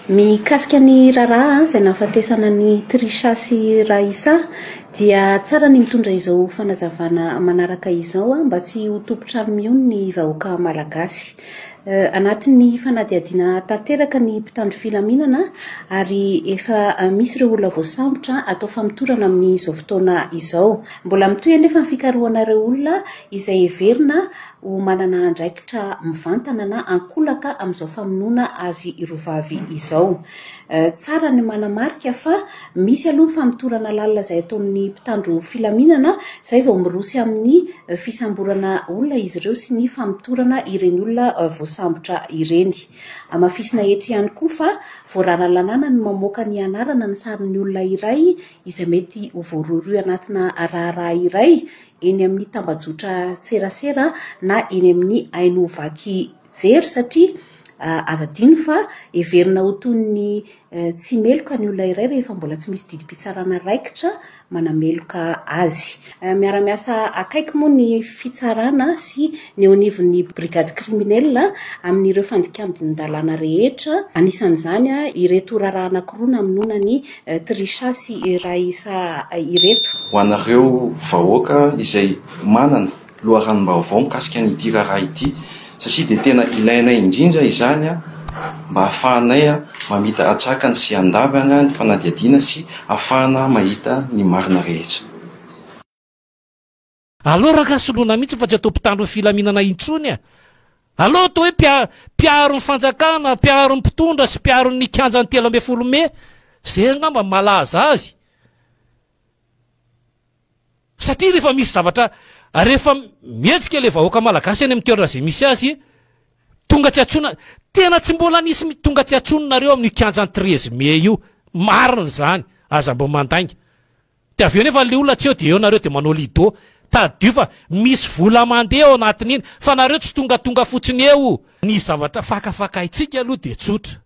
Mikasika ny raharaha izay nahafatesana an'i Trisha sy Raissa dia tsara ny mitondra izao fanazavana manaraka izao mba tsy ho tompon-trano mihono ny vahoaka malagasy. Anatin'ny fanadihadiana tanteraka ny mpitandro filaminana ary efa misy ireo olona voasambotra atao famotorana amin'izao fotoana izao. Mbola mitohy anefa ny fikarohana ireo olona izay heverina ho manana andraikitra mivantana na ankolaka amin'izao famonoana azy roa vavy izao. Tsara ny manamarika fa misy aloha ny famotorana lalina izay ataon'ny mpitandro filaminana izay vao mirosy amin'ny fisamborana olona izy ireo sy ny famotorana ireny olona voasambotra ireny. Hamafisina eto ihany koa fa voarara lalàna ny mamoaka ny anarana ny sarin'ny olona iray izay mety ho voarohirohy anatina raharaha iray eny amin'ny tambajotran-tserasera na eny amin'ny haino vaky jery satria aza adino fa heverina ho toy ny tsy meloka ny olona iray rehefa mbola tsy misy didim-pitsarana raikitra manameloka azy. Miara-miasa akaiky moa ny fitsarana sy ny eo anivon'ny brigade criminelle amin'ireo fandikan-dalàna rehetra, anisan'izany ireto raharaha anankiroa namonoana ny Trisha sy Raissa ireto. Ho anareo vahoaka izay manana loharanom-baovao mikasika an'ity raharaha ity satria dia tena ilainay indrindra izany mba hahafahanay mamita antsakany sy andavana ny fanadihadiana sy hahafahana mahita ny marina rehetra. Aleo rangahy soloina mihitsy fa tsy atao mpitandro ny filaminana intsony e! Aleo atao hoe mpia, mpiaro ny fanjakana, mpiaro ny mpitondra sy mpiaro ny kianjan'ny 13 mey. Zay angamba no mahalaza azy. Satria rehefa misy zavatra, rehefa mihetsika ilay vahoaka malagasy any amin'ny toerana izay misy azy, tonga tsy antsoina, tena tsy mbola nisy tonga tsy antsoina nareo amin'io kianjan'ny 13 mey io. Marina izany, aza mba mandainga. Dia avy eo nefa le olona tsy eo dia eo nareo dia manao lido. Tadidio fa misy vola mandeha ao anatin'iny fa nareo tsy tongatonga fotsiny eo. Ny zavatra fakafakaintsika aloha dia tsotra.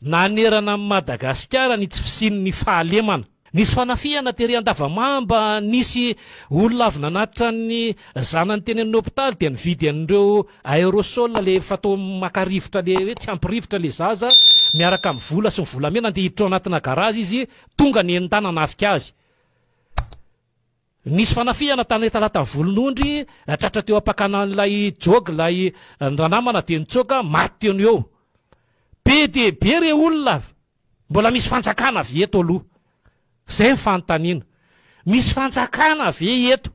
Nanerana an'i Madagasikara ny tsy fisian'ny fahalemana. Nisy fanafihana tery Andavamamba, nisy olona avy nanatitra ny zanany teny amin'ny hopitaly dia nividy an'ireo aerosol le fatao maka rivotra le hoe tsy ampy rivotra le zaza miaraka amin'ny vola sy ny volamena, andeha hiditra ao anatina garazy izy Tonga ny enin-dahy nanafika azy. Nisy fanafihana tany Talatan'ny Volonondry, tratra teo am-pakana an'ilay jog ilay ranamana dia nitsoaka, maty teo no eo. Be dia be re olona, mbola misy fanjakana ve eto aloha? Izay ny fanontaniana. Misy fanjakana ve eto?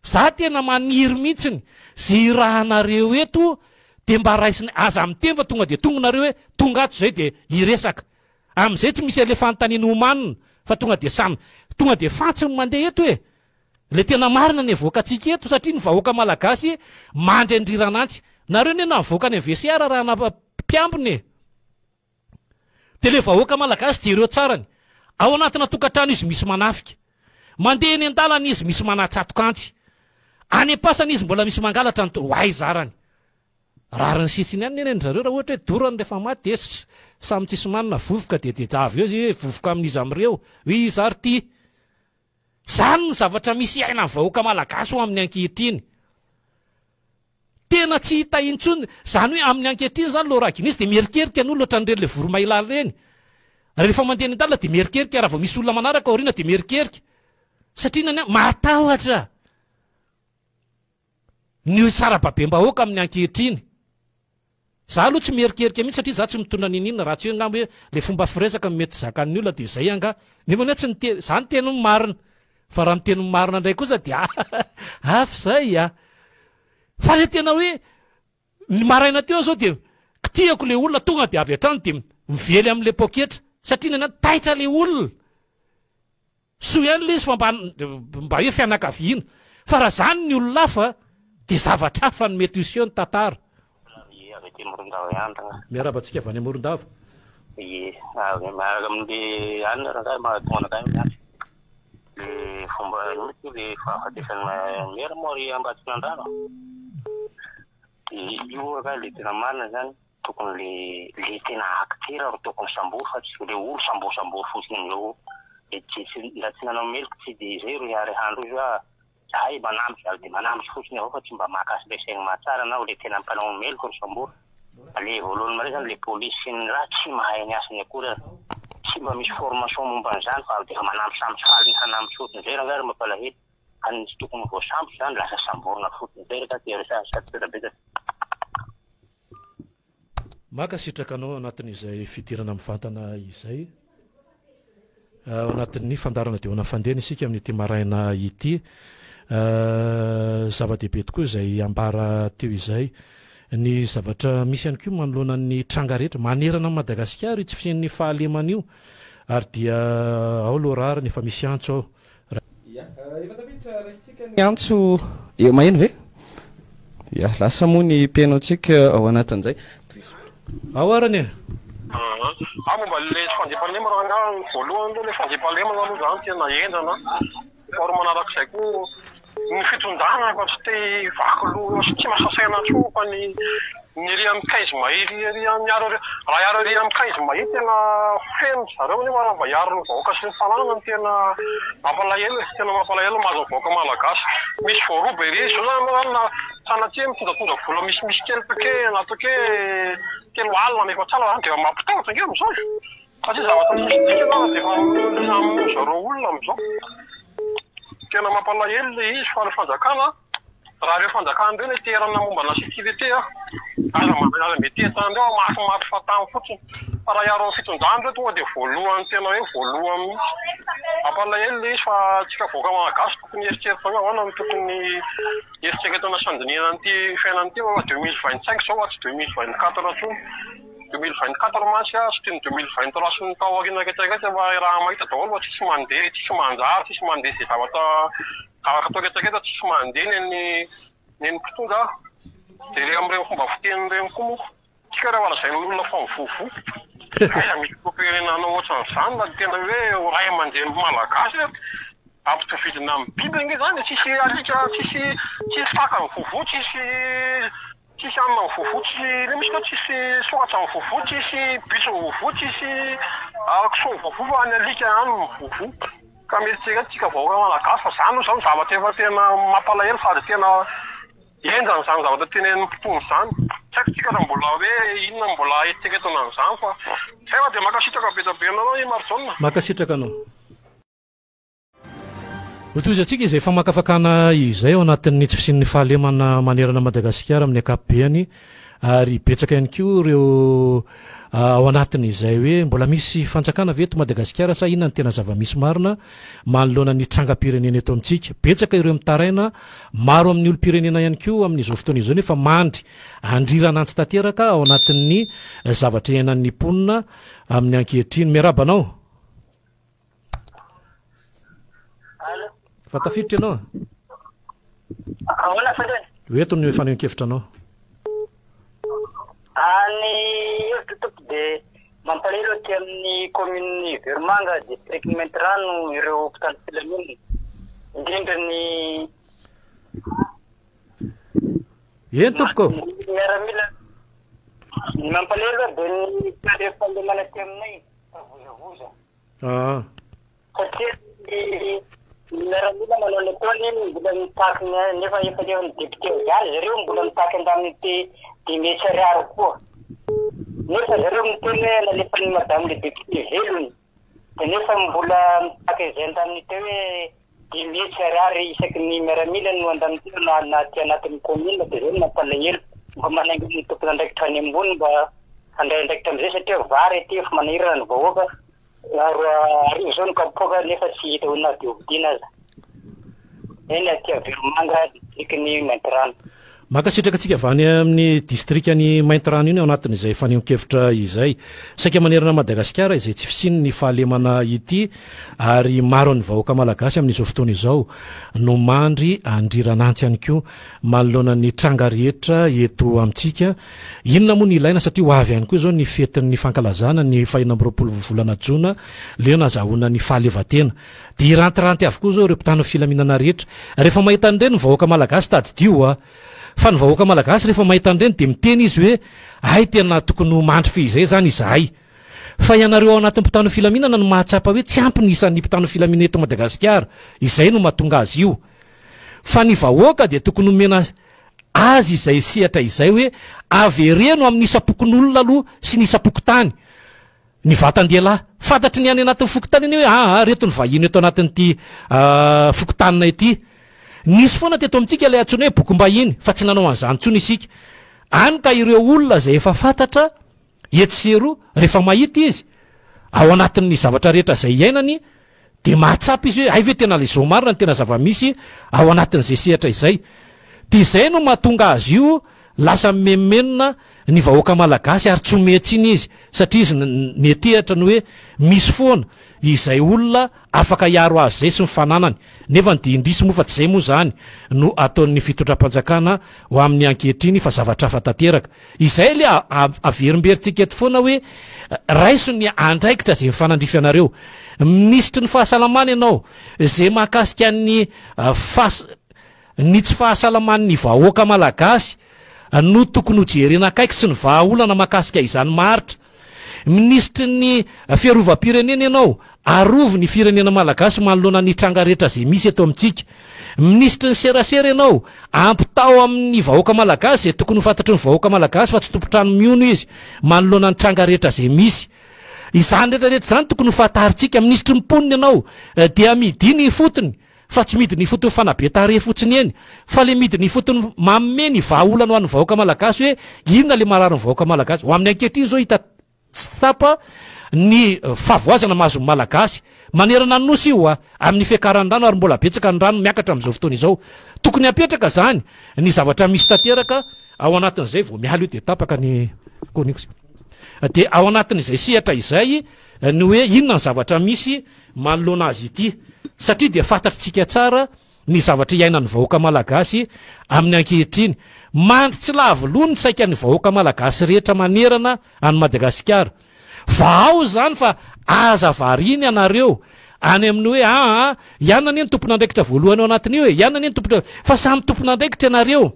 Za tena maniry mihitsiny ze irahanareo eto de mba raisina aza miteny fa tonga de tonga nareo hoe tonga ato zay de hiresaka amizay tsy misy ale fanontaniana omanina fa tonga de samy tonga de fantsy ny mandeha eto e le tena marina ny avoakantsika eto satria ny vahoaka malagasy mandry andriranantsy nareo ne navoaka any am VCR raha na mpiambina e Dia le vahoaka malagasy jereo tsara ny ao anatina tokantrano izy misy manafika. Mandeha eny an-dalana izy misy manatsatoka antsy. Any am-pasana izy mbola misy mangalatra ny ho aiza arany. Rariny sy hitsiny ihany nene ry zareo raha ohatra hoe dorany rehefa maty dia samy tsisy manana vovoka dia dia avy eo izy hoe vovoka amin'iza amin'ireo hoe iza ary ty. Zany ny zavatra misy iainan'ny vahoaka malagasy ho amin'ny ankehitriny. Tena tsy hita intsony, zany hoe amin'ny ankehitriny zany Laura Guinness dia mierikerika ny olona ohatran'ireny le voromailala ireny. Rehefa mandeha any an-dalana dia mierikerika, raha vao misy olona manaraka aoriana dia mierikerika. Satria inona ny antony? Matahotra ny sarababem-bahoaka amin'ny ankehitriny. Za aloha tsy mierikerika mihitsy satria za tsy mitondra niniana raha tsy hoe angamba hoe le fomba firesaka no mety zakan'ny olona dia zay angaha. Nefa anie tsy niteny, za niteny ny marina. Fa raha miteny ny marina indray kosa dia hafa izay a! Fa le tena hoe ny maraina teo zao dia kitihako le olona tonga dia avy hatrany dia mively amin'le poketra satria nena taitra le olona. Soa ihany ilay izy fa mba mba hoe fianakaviana. Fa raha zany ny olona hafa dia zavatra hafa no mety hiseho ny tantara. Ie, avy aty Morondava ihany rangahy. Miarahaba antsika avy any Morondava. Ie, avy miaraka amin'le anona rangahy mahatonga anakahy miantso. Le fomba inona ty le fahafatesan'ny mera moa ry Ambatonandrano? Dia io rangahy le tena marina zany. Tokony le le tena acteur ro tokony sambory fa tsy le olo sambosambory fotsiny amizao le tsy tsy ndra tsy nanao meloky tsy de zay ro iharehandrozy hoa zahay manambotra de manambotra fotsiny avao fa tsy mba maka sy le saigny mahatsara nao le tena mpanao meloky ro sambory. Le voalohany mare zany le polisy sy ny raha tsy mahay ny asany akory ary. Tsy mba misy formation momba an'izany fa de efa manambisamby faly ny hanamby fotsiny zay rangahy ry mampalahelo. Ka ny tsy tokony voasambotra zany lasa samborina fotsiny zay rangahy ty resahana sady misaotra betsaka. Mankasitraka anao anatin'izay fidirana mivantana izay. Ao anatin'ny fandaharana Diona Fandehana isika amin'ity maraina ity. Zava-dehibe tokoa izay ambara teo izay. Ny zavatra misy ihany koa manoloana ny tranga rehetra manerana an'i Madagasikara io tsy fisian'ny fahalemana io ary dia ao Laura ary efa misy antso ao. Ya, efa tafiditra raisintsika ny antso. Eo maheno ve? Ya, lasa moa ny mpihaino antsika ao anatin'izay. Tohizo. Ao arany e! Ah momba le tsy fandriampahalemana rangaha, voalohany aloha le fandriampahalemana aloha zany tena henjana, faharoa manarak'izay koa ny fitondrana efa tsy te hivaky loha sy tsy mahasaina intsony fa ny ny ery amin'ny quinze mai ery ery miaro ery raha hiaro ery amin'ny quinze mai tena feno ry zareo nefa raha mba hiaro ny vahoaka sy ny fananana no tena mampalahelo e, tena mampalahelo ny mahazo ny vahoaka malagasy. Misy voaroba ery zao zany anao zany na sanatria mitondratondra vola misimisy kely toke na toke 30 na 40 zany dia efa mampitahotra ange amin'izao e. Satria zavatra tsy misy dikany aza dia efa hamono zareo olona amin'izao. Tena mampalahelo ilay izy fa ny fanjakana, raha ireo fanjakana ireo no iterana momba ana sécurité a, aza manana aza mety entan'ireo fa matimaty fahatany fotsiny. Fa raha hiaro ny fitondrana ireo tonga dia voalohany tena hoe voalohany mihitsy. Mampalahelo ilay izy fa antsika vahoaka malagasy tokony hieritreritra hoe ahoana no tokony hieritreretana sy handinihana an'ity fiainana ity fa 2025 izao fa tsy 2024 intsony. 2024 mantsy a, tsy toy ny 2023 sy ny tao aoriana rehetra rehetra fa raha mahita daholo fa tsisy mandeha, tsisy manjary, tsisy mandeha izay zavatra zavatra atao rehetra rehetra tsisy mandeha ny an'ny ny an'ny mpitondra dia re amin'ireny fomba fiteny ireny koa moa tsika rehefa lazain'ny olona fa mivovoa aiza misy filoham-pirenena hanao ohatran'izany na tena hoe ho ray aman-dreny malagasy ary ampitovidina amin'ny biby ange izany e, tsisy alika tsisy tsisy saka mivovoa tsisy Tsisy hanina mivovoa, tsisy inona misy teo, tsisy sokatra mivovoa, tsisy bitro mivovoa, tsisy kisoa mivovoa fa ny alika ihany no mivovoa. Ka mieritrereta tsika vahoaka malagasy fa zany aloha zao zavatra efa tena mampalahelo sady tena henjana izany zavatra tenenin'ny mpitondra izany. Tsy haiko tsika raha mbola hoe inona no mbola eritreretana an'izany fa zay fa dia mankasitraka be dia be anareo i Marijaona. Mankasitraka anao. Hotohizantsika izay famakafakana izay ao anatin'ny tsy fisian'ny fahalemana manerana Madagasikara amin'ny ankapobeny ary betsaka ihany koa ireo ao anatin'izay hoe mbola misy fanjakana ve eto Madagasikara sa inona ny tena zava-misy marina manoloana ny trangam-pirenena eto amintsika. Betsaka ireo mitaraina, maro amin'ny olom-pirenena ihany koa amin'izao fotoana izao nefa mandry andriran'antsy tanteraka ao anatin'ny zavatra iainan'ny mponina amin'ny ankehitriny. Miarahaba anao. Allo. Fa tafiditra ianao. Ahoana fandrena? Ho eto ny fanehoan-kevitra anao. Ah, ny hevitro tompoko dia mampalahelo aty amin'ny commune Veromanga, district Maintirano ireo mpitandro filaminana. Indrindra ny Eny tompoko. Miaramila. Ny mampalahelo dia ny fandriampahalemana aty aminay, tavozavoza. Aa. Satria ny miaramila manao ny ataony mbola mitaky ny nefa efa efa ny député avy any zareo mbola mitaky andamin'ity 500 ariary koa. Nefa zareo miteny hoe nalefan'ny madame le député velony. Dia nefa mbola mitaky izay andamin'ity hoe 500 ariary isaky ny miaramila no andamin'ity na na aty anatin'ny commune dia izay no mampalahelo. Mba manainga ny tompon'andraikitra any ambony mba handray andraikitra amin'izay satria vary aty efa manahirana ny vahoaka. 2000 izao ny kapoaka nefa tsy hita ho na dia hovidiana aza. Eny aty Averomanga, distrikan'i Maintirano. Mankasitraka antsika avy any amin'ny distrikan'i Maintirano iny ao anatin'izay fanehoan-kevitra izay. Saika manerana an'i Madagasikara izay tsy fisian'ny fahalemana ity ary maro ny vahoaka malagasy amin'izao fotoana izao no mandry andriran'antsy ihany koa manoloana ny tranga rehetra eto amintsika. Inona moa no ilaina satria ho avy ihany koa izao ny fetin'ny fankalazana ny faha 26 volana jona leo nazahoana ny fahaleovantena. Dia hirantiranty avokoa izao ireo mpitandro ny filaminana rehetra. Rehefa mahita an'ireny ny vahoaka malagasy tadidio a! Fa ny vahoaka malagasy rehefa mahita an'ireny dia miteny izy hoe hay tena tokony ho mandry fehizay izany izahay. Fa ianareo ao anatin'ny mpitandro ny filaminana no mahatsapa hoe tsy ampy ny isan'ny mpitandro ny filaminana eto Madagasikara. Izay no mahatonga azy io. Fa ny vahoaka dia tokony homena. azy izay sehatra izay hoe avereno amin'ny isam-pokonolona aloha sy ny isam-pokontany ny vatan-dehilahy. Fantatry ny any anatin'ny fokontany anie hoe aa reto ny vahiny eto anatin'ity fokontanina ity. Nisy foana teto amintsika ilay antsoina hoe bokim-bahiny fa tsy nanao an'izany intsony isika. Any ka ireo olona izay efa fantatra etsy sy eroa rehefa mahita izy ao anatin'ny zavatra rehetra izay iainany dia mahatsapa izy hoe hay ve tena ilay zo marina no tena zava-misy ao anatin'izay sehatra izay. Dia izay no mahatonga azy io lasa mimenomenona ny vahoaka malagasy ary tsy omen-tsiny izy satria izy netehatra ny hoe misy foana izay olona afaka hiaro azy izay sy ny fananany nefa ny dia indrisy moa fa tsy izay moa izany no ataon'ny fitondram-panjakana ho amin'ny ankehitriny fa zavatra hafa tanteraka. Izay le averimberintsika eto foana hoe raiso ny andraikitra izay mifanandrify anareo. Minisitry ny fahasalamana ianao, izay mahakasika ny fas ny tsy fahasalaman'ny vahoaka malagasy no tokony ho jerena akaiky sy ny vahaolana mahakasika izany maharitra. Minisitry ny fiarovam-pirenena ianao, arovy ny firenena malagasy manoloana ny tranga rehetra izay misy eto amintsika. Minisitry ny serasera ianao, ampitao amin'ny vahoaka malagasy izay tokony ho fantatry ny vahoaka malagasy fa tsy tompon-trano mihono izy manoloana ny tranga rehetra izay misy. Izany rehetra rehetra izany tokony ho fantarintsika. Minisitry ny mponina ianao, dia midina ifotony fa tsy midina ifotony fanabe tarehy fotsiny eny fa le midina ifotony manome ny vahaolana ho an'ny vahoaka malagasy hoe inona le marary ny vahoaka malagasy. Ho amin'ny ankehitriny izao hita tsy tsapa ny fahavoazana mahazo ny malagasy manerana ny nosy io amin'ny fiakaran'ny rano ary mbola betsaka ny rano miakatra amin'izao fotoana izao. Tokony hapetraka izany ny zavatra misy tanteraka ao anatin'izay vao miala io dia tapaka ny connexion. Dia ao anatin'izay sehatra izay ny hoe inona ny zavatra misy manoloana azy ity satria dia fantatritsika tsara ny zavatra iainan'ny vahoaka malagasy amin'ny ankehitriny. Mandry tsy lavo loha ny saika ny vahoaka malagasy rehetra manerana an'i Madagasikara. Vahao izany fa aza variana ianareo any amin'ny hoe aa ianona anie ny tompon'andraikitra voalohany ao anatin'io e, ianona anie ny tompon'andraikitra, fa samy tompon'andraikitra ianareo.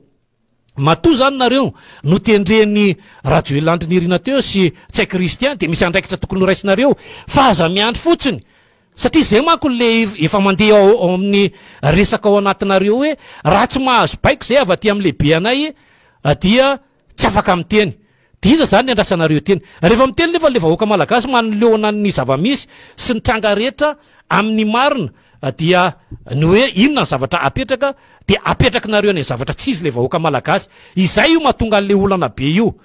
Matoa izany nareo notendren'i Rajoelina Andry Nirina teo sy Ntsay Christian dia misy andraikitra tokony horaisinareo fa aza miandry fotsiny satria izay manko le efa mandeha ao amin'ny resaka ao anatinareo hoe raha tsy mahazo baiko izay avy aty amin'ny lehibe anay dia tsy afaka miteny. Dia iza izany ny andrasanareo teny? Rehefa miteny nefa le vahoaka malagasy manoloana ny zava-misy sy ny tranga rehetra amin'ny marina dia ny hoe inona ny zavatra apetraka dia apetrakinareo any zavatra tsy izy le vahoaka malagasy. Izay io mahatonga an'le olana be io.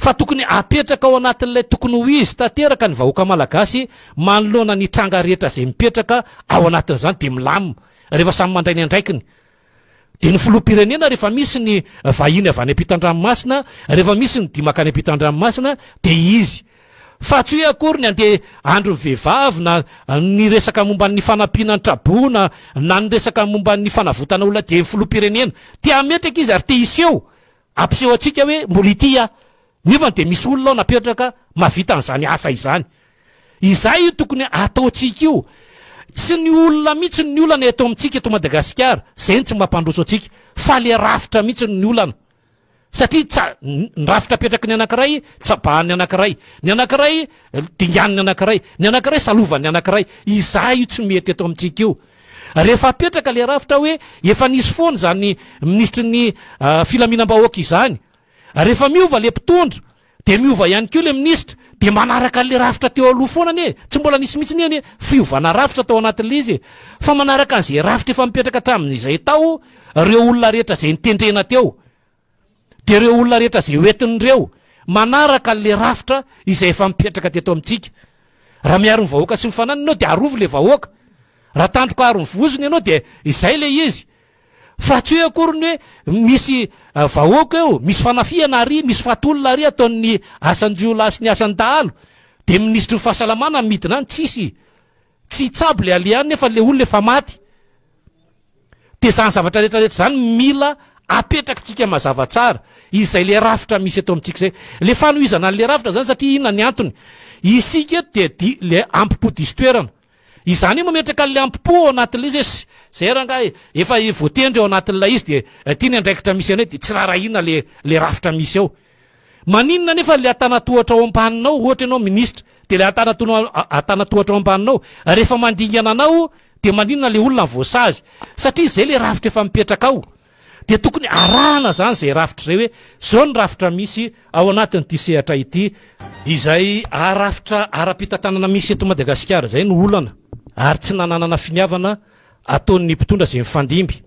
Fa tokony apetraka ao anatin'ilay tokony ho izy tanteraka ny vahoaka malagasy manoloana ny tranga rehetra izay mipetraka ao anatin'izany dia milamina rehefa samy mandray ny andraikiny. Dia ny filoham-pirenena rehefa misy ny vahiny avy any ampitan-dranomasina, rehefa misy ny dia mankany ampitan-dranomasina dia izy. Fa tsy hoe akory ny andeha andron'ny vehivavy na ny resaka momba ny fanampiana ny traboina na ny resaka momba ny fanavotana olona dia ny filoham-pirenena. Te hametraka izy ary te hiseho, hampiseho antsika hoe mbola ity aho. Nefa dia misy olona ao napetraka mahavita an'izany asa izany. Izay io tokony ataontsika io. Tsy ny olona mihitsy ny olana eto amintsika eto Madagasikara, izay no tsy mampandroso antsika, fa le rafitra mihitsy ny olana. Satria tsa, ny rafitra apetraky ny anankiray, tsabahan'ny anankiray. Ny anankiray, dinganin'ny anankiray. Ny anankiray, salovan'ny anankiray. Izay io tsy mety eto amintsika io. Rehefa apetraka le rafitra hoe efa nisy foana izany minisitry ny filaminam-bahoaka izany, Rehefa miova le mpitondra dia miova ihany koa le minisitra dia manaraka an'le rafitra teo aloha foana anie e! Tsy mbola nisy mihitsy anie fiovana rafitra tao anatin'le izy e! Fa manaraka an'izay rafitra efa mipetraka hatramin'izay tao ireo olona rehetra izay notendrena teo dia ireo olona rehetra izay hoentin'ireo manaraka an'le rafitra izay efa mipetraka teto amintsika. Raha miaro ny vahoaka sy ny fananany ianao dia arovy le vahoaka. Raha tandroka aro ny vozony ianao dia izay le izy. Fa tsy hoe akory ny hoe misy vahoaka eo, misy fanafihana ary, misy faty olona ary ataon'ny asan-jiolahy sy ny asan-dahalo, dia minisitry ny fahasalamana midina any, tsisy, tsy hitsabo le aleha any nefa le olona efa maty. Dia izany zavatra rehetra rehetra izany mila apetrakitsika mazava tsara, izay le rafitra misy eto amintsika izay. Le fanohizana an'le rafitra izany satria inona ny antony? Isika eto dia di-, le ampo-po diso toerana. Izany hoe mametraka an'ilay ampo-po ao anatin'ilay izy hoe zay rangahy efa voatendry ao anatin'ilay izy dia ity ny andraikitra misy anay dia tsy rarahina le le rafitra misy ao. Maninona anefa ilay antanatohatra ao ambaninao, ohatra ianao minisitra dia ilay antanatohatra ao ambaninao rehefa mandingana anao dia maninona ilay olona voasazy satria izay ilay rafitra efa mipetraka ao. Dia tokony arahana izany izay rafitra izay hoe izao ny rafitra misy ao anatin'ity sehatra ity. Izay rafitra ara-pitantanana misy eto Madagasikara izay no olana ary tsy nananana finiavana ataon'ny mpitondra izay mifandimby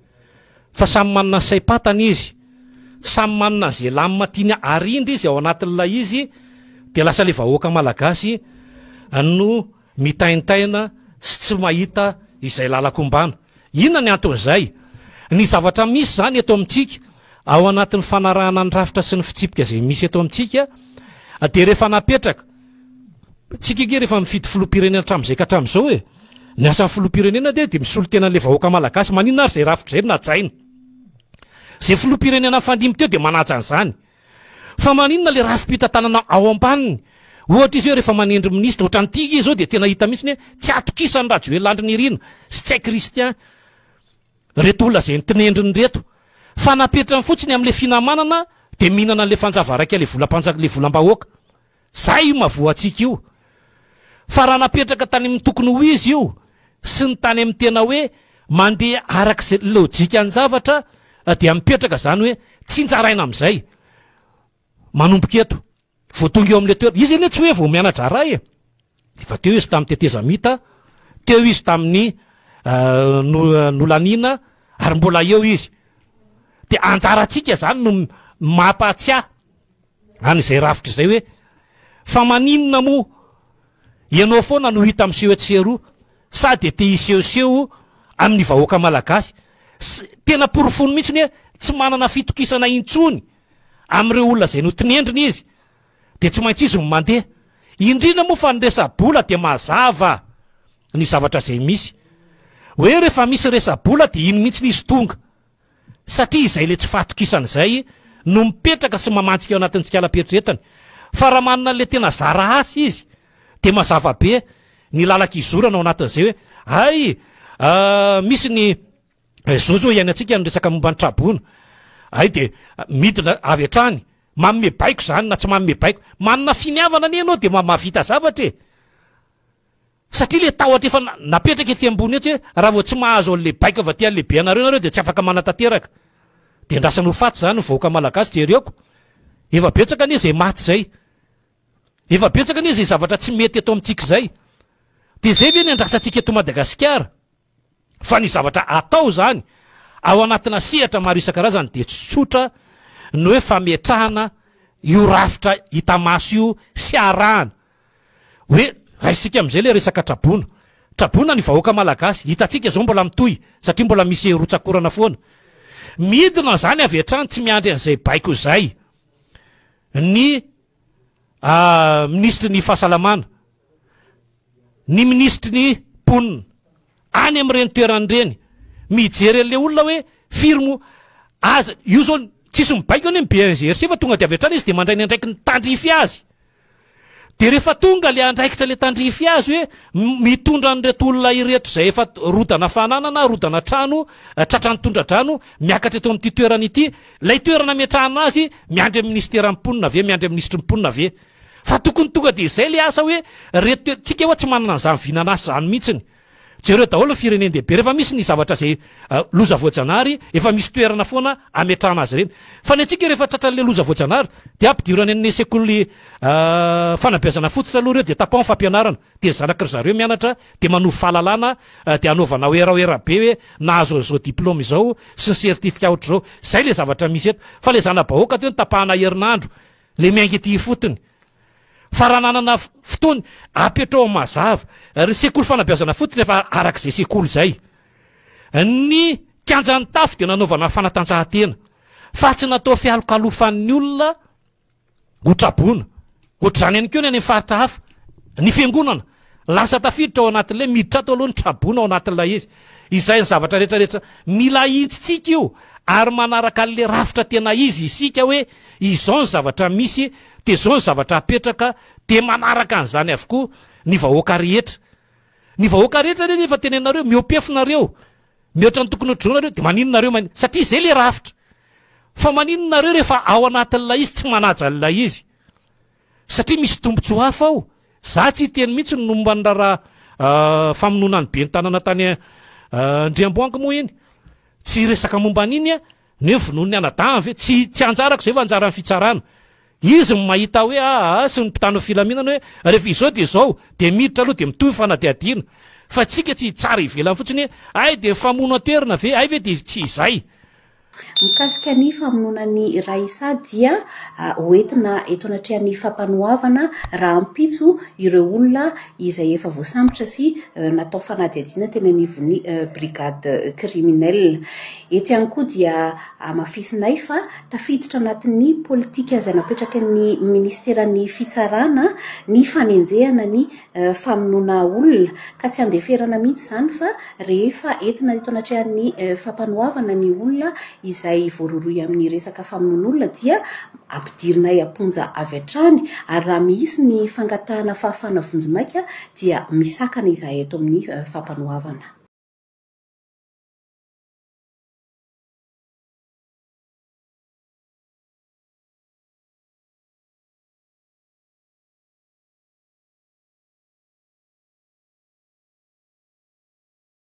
fa samy manana ny saim-patany izy, samy manana an'izay lamina tiany arindra izy ao anatin'ilay izy dia lasa ilay vahoaka malagasy no mitaintaina sy tsy mahita izay lalan-kombana. Inona ny anton'izay? Ny zavatra misy izany eto amintsika, ao anatin'ny fanarahana ny rafitra sy ny fitsipika izay misy eto amintsika, dia rehefa napetraka, tsika ange rehefa mifidy filoham-pirenena hatramin'izay ka hatramin'izao e, ny asan'ny filoham-pirenena dia dia misolo tena an'ilay vahoaka malagasy, maninona ary izay rafitra izay no hajaina? Izay filoham-pirenena nifandimby teo dia manaja an'izany. Fa maninona le rafi-pitantanana ao ambaniny? Ohatra izy hoe rehefa manendry minisitra, ohatran'ity izy zao dia tena hita mihitsy hoe tsy atokisan'i Rajoelina Andry Nirina sy Ntsay Christian reto olona izay notinendriny reto. Fa napetrany fotsiny amin'le finamanana dia mihinana an'le fanjava raika le volam-panjaka le volam-bahoaka. Zay io mahavoa antsika io. Fa raha napetraka tany amin'ny tokony ho izy io sy ny tany amin'ny tena hoe mandeha araka izay lojikan'ny zavatra dia mipetraka izany hoe tsinjaraina amin'izay manomboka eto. Vao tonga eo amin'ilay toerana. Izy anie tsy hoe vao miana-draharaha e. Efa teo izy tamin'ny tetezamita, teo izy tamin'ny nolaniana ary mbola eo izy. Dia anjarantsika izany no mampahatsiahy any izay rafitra izay hoe fa maninona moa ianao foana no hita miseho etsy sy eroa sa dia te hisehoseho amin'ny vahoaka malagasy? Tena porofony mihitsy ny hoe tsy manana fitokisana intsony amin'ireo olona izay notinendriny izy dia tsy maintsy izy no mandeha. Indrindra moa fa ny resa-bola dia mazava ny zavatra izay misy. Hoe rehefa misy resa-bola dia iny mihitsy izy tonga. Satria izay ilay tsy fahatokisana izay no mipetraka sy mamantsika ao anatin'ny tsikalam-pieritreretana. Fa raha manana an'ilay tena zara asa izy dia mazava be ny lalan-kizorana ao anatin'izay hoe hay misy ny zao zao iainantsika ny resaka momba ny traboina. Hay dia midina avy hatrany, manome baiko izany na tsy manome baiko. Manana finiavana anie ianao dia mahavita zavatra e. Satria le tahotra efa napetraka etsy ambony etsy hoe raha vao tsy mahazo an'le baiko avy aty an'lehibe anareo nareo dia tsy afaka manatanteraka. Dia andrasana ho faty izany ny vahoaka malagasy jereoko. Efa betsaka anie izay maty izay. Efa betsaka anie izay zavatra tsy mety eto amintsika izay. Dia izay ve ny andrasantsika eto Madagasikara? Fa ny zavatra atao izany ao anatina sehatra maro isan-karazany dia tsy tsotra ny hoe fametrahana io rafitra hita maso io sy arahana. Hoe raisintsika amin'izay ilay resaka traboina. Traboina ny vahoaka malagasy, hitantsika izao mbola mitohy satria mbola misy rotsak'orana foana. Midina izany avy hatrany tsy miandry an'izay baiko izay ny minisitry ny fahasalamana. ny minisitry ny mponina any amin'ireny toerana ireny mijery an'ilay olona hoe firy moa aza io zao tsisy mibaiko anie ny BNGRC fa tonga dia avy hatrany izy dia mandray ny andraikiny tandrify azy dia rehefa tonga le andraikitra le tandrify azy hoe mitondra an'ireto olona ireto izay efa rodana fananana rodana trano tratran'ny tondra-drano miakatra eto amin'ity toerana ity ilay toerana ametrahana azy miandry amin'ny minisiteran'ny mponina ve miandry amin'ny minisitry ny mponina ve Fa tokony tonga dia izay le asa hoe reto tsika hoa tsy manana an'izany vinan'asa izany mihitsiny. Jereo daholo ny firenen-dehibe rehefa misy ny zavatra izay loza voajanahary efa misy toerana foana ametrahana azy ireny. Fa ny antsika rehefa tratran'le loza voajanahary dia ampidiro any amin'ny sekoly fanabeazana fototra aloha ireo dia tapaho ny fampianarana dia ny zanaky ry zareo mianatra dia manovo fahalalana dia anaovana werawera be hoe nahazo an'izao diplôme izao sy ny certificat ohatr'izao. Izay le zavatra misy eto. Fa le zana-bahoaka teo notapahana herinandro Le miainga ety ifotony. Fa raha nanana fotoana, apetraho mazava. Ry sekoly fanabeazana fototra efa araka izay sekoly izay. Ny kianjan'ny tafo dia nanaovana fanatanjahantena. Fa tsy natao fialokalofan'ny olona ho traboina. Ohatr'izany ihany koa ny any amin'ny faritra hafa. Ny fiangonana, lasa tafiditra ao anatin'ilay miditra ato aloha ny traboina ao anatin'ilay izy. Izay ny zavatra rehetra rehetra mila ahitsitsika io ary manaraka an'ilay rafitra tena izy isika hoe izao ny zavatra misy dia izao ny zavatra apetraka dia manaraka an'izany avokoa ny vahoaka rehetra. Ny vahoaka rehetra anie nefa tenenareo mihoa-pefy nareo, mihoatra ny tokony ho droa nareo dia maninona nareo manin-, satria izay ilay rafitra. Fa maninona nareo rehefa ao anatin'ilay izy tsy manaja an'ilay izy? Satria misy tombotsoa hafa ao. Za tsy hiteny mihitsy ny momba ny raharaha famonoana ny ben'ny tanana tany Andriamboangy moa iny. Tsy hiresaka momba an'iny aho. Ny hoe vonoin'ny anadahiny ve? Tsy tsy anjarako izay fa anjaran'ny fitsarana. Izy no mahita hoe aa sy ny mpitandro ny filaminana hoe rehefa izao dia izao dia miditra aloha dia mitohy ny fanadihadiana. Fa tsika tsy hitsara ivelany fotsiny hoe hay dia mifamono an-toerana ve? Hay ve dia tsy izay? Mikasika ny famonoana an'i Raissa dia hoentina eto anatrehan'ny fampanoavana rahampitso ireo olona izay efa voasambotra sy natao fanadihadiana teny anivon'ny brigade criminelle. Eto ihany koa dia hamafisinay fa tafiditra anatin'ny politika izay napetraky ny minisiteran'ny fitsarana ny fanenjehana ny famonoana olona ka tsy andeferana mihitsy izany fa rehefa entina eto anatrehan'ny fampanoavana ny olona izay voarohirohy amin'ny resaka famonoan'olona dia ampidirinay am-ponja avy hatrany ary raha misy ny fangatahana fahafahana vonjimaika dia misakana izahay eto amin'ny fampanoavana.